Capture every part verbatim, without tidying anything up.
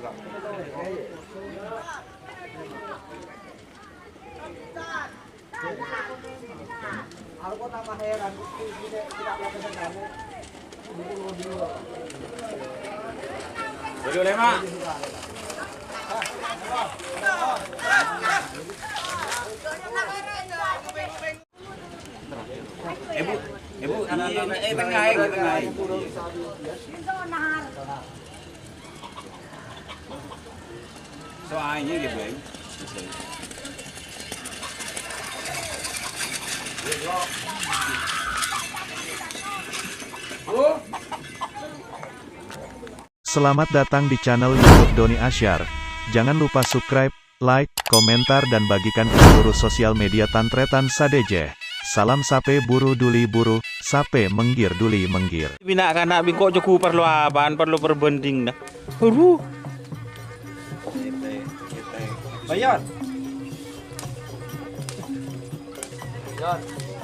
Ibu, ibu, ini, ini, eh, tengah, eh, tengah. Soalnya gitu, eh. Selamat datang di channel YouTube Doni Asyar. Jangan lupa subscribe, like, komentar dan bagikan ke seluruh sosial media tan-trètan sadhâjâ. Salam sapè buru duli buru, sapè mèngghir duli mèngghir. Bina' kana' bi' engko' jhâ' ghun parlo apaan, parlo perbanding, nah. Aduh. Bayon.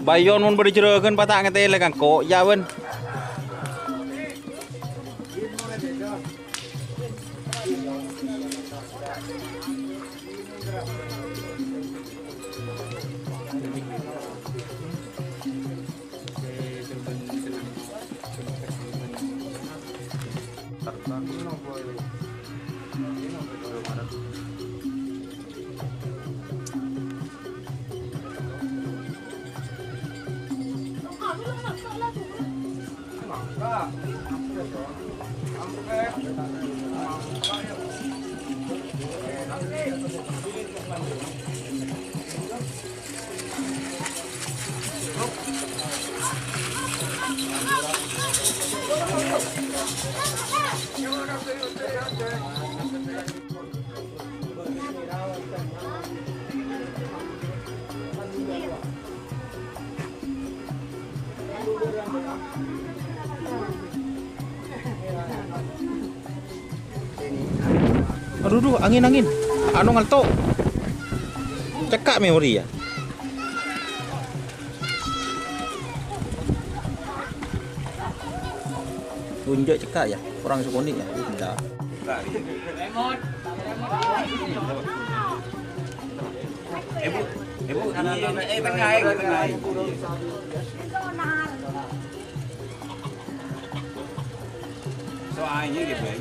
Bayon mon bâdâ jhurâghân pata' ngatèlè ka engko', iyâ, bân. Aduh, duh, angin, angin. Anu ngalto. Cekka' memori ya. Unjuk cekka' ya, kurang sekoni ya. Udah. Ibu, ibu, ini, ini, eh, tengah, eh, tengah. Soalnya gitu, eh.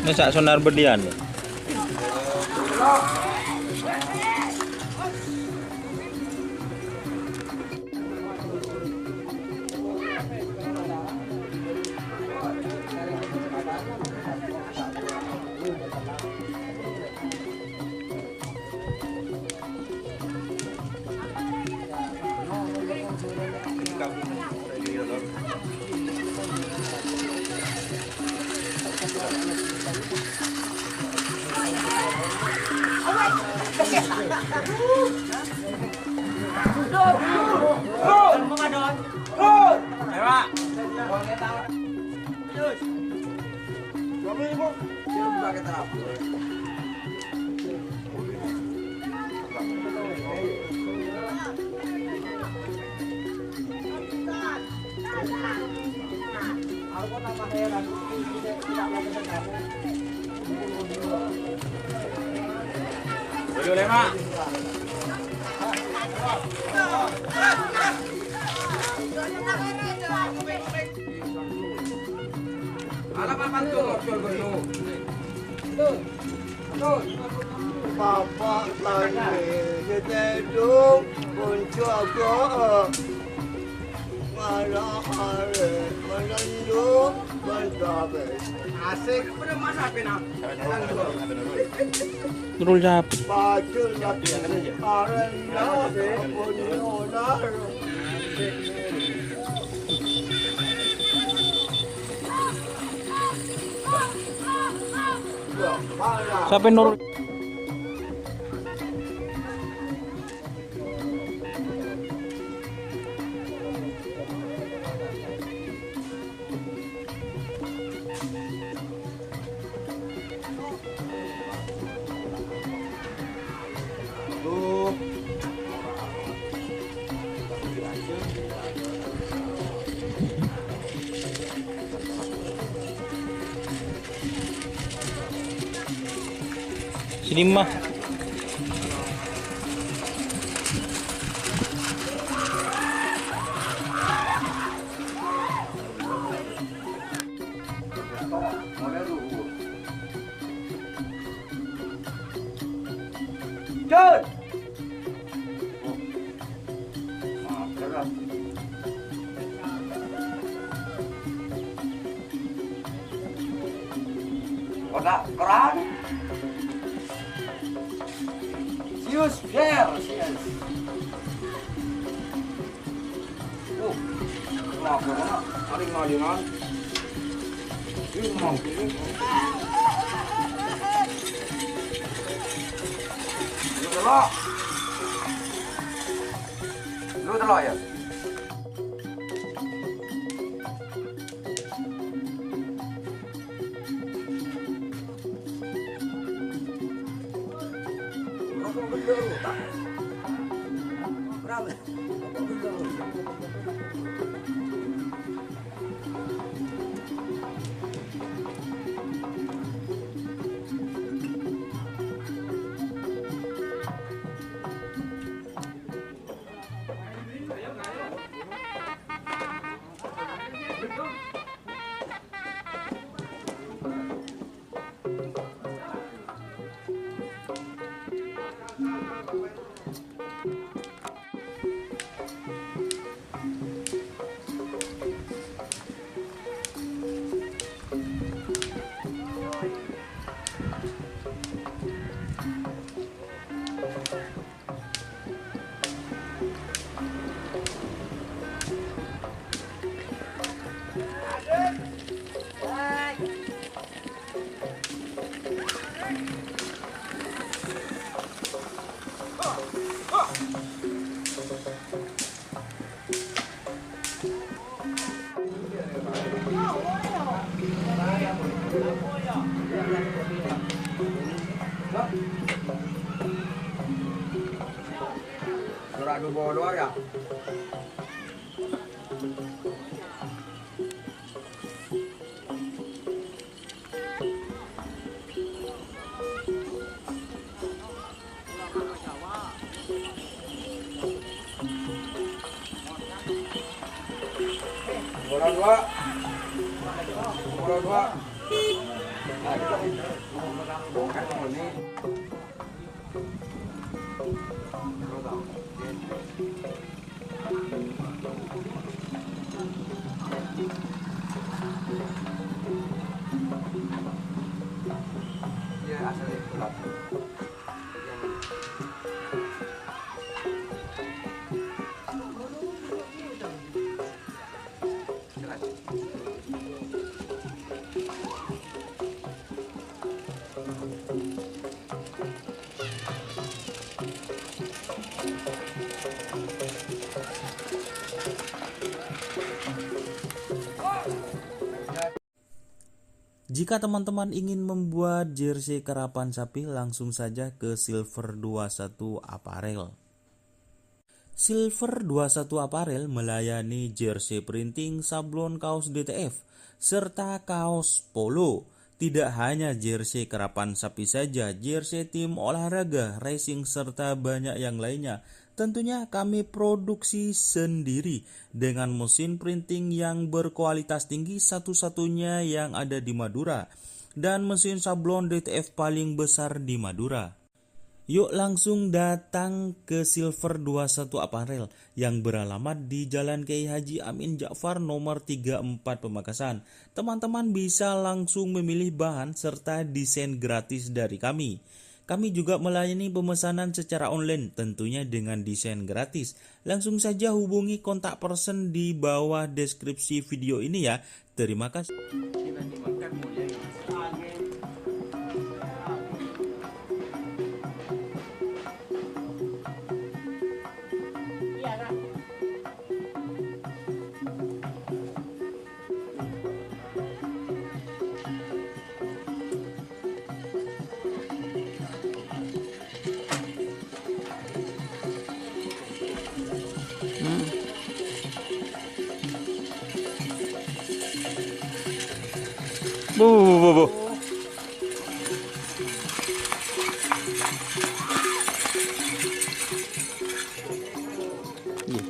Ini sak sonar berlian. Papa' tane nyetedhung konco ago'e. Mara are menendu ban tabe. Asik. Nurul Jab. Pacul lagi arenda konco nar. Sapa noro'? Sini, Mah. Dun! Nah, bener. Kok tak keran? Sius, biar, sius. Oh, kenapa, kenapa? Paling malingan. Ini mau, ini. Lu telok. Lu telok ya? Ora adu bola ya. Bola dua. Bola dua. Jika teman-teman ingin membuat jersey karapan sapi, langsung saja ke Silver dua satu Apparel. Silver dua satu Apparel melayani jersey printing, sablon kaos D T F, serta kaos polo. Tidak hanya jersey karapan sapi saja, jersey tim olahraga, racing, serta banyak yang lainnya. Tentunya kami produksi sendiri dengan mesin printing yang berkualitas tinggi, satu-satunya yang ada di Madura, dan mesin sablon D T F paling besar di Madura. Yuk langsung datang ke Silver dua satu Apparel yang beralamat di Jalan Kiai Haji Amin Ja'far nomor tiga empat Pamekasan. Teman-teman bisa langsung memilih bahan serta desain gratis dari kami. Kami juga melayani pemesanan secara online, tentunya dengan desain gratis. Langsung saja hubungi kontak person di bawah deskripsi video ini ya. Terima kasih. Bu, bu, bu, bu. Iyâ.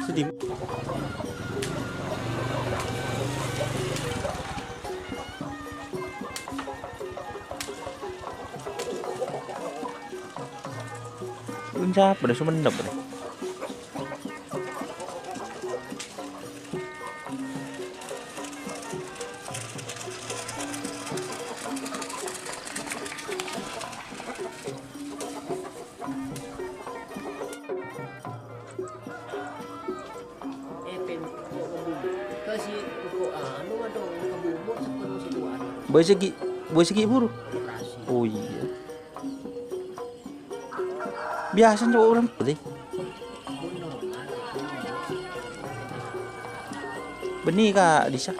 Sedih. Belum siapa deh, Sumenep deh. Bâi sè ghi', bâi sè ghi' buru. Oh, iyâ. Biyasana coba orèng putih. Bânnè ka dissa.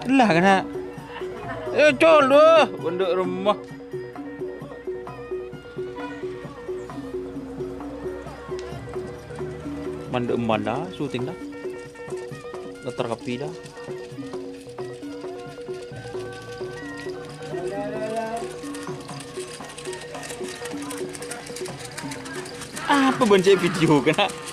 Lah, kena. Eh, colo, bendek rumah. Mandhâ' emman la syuting la. Ngetter kabbhi la. Apa bân cè' video kana'?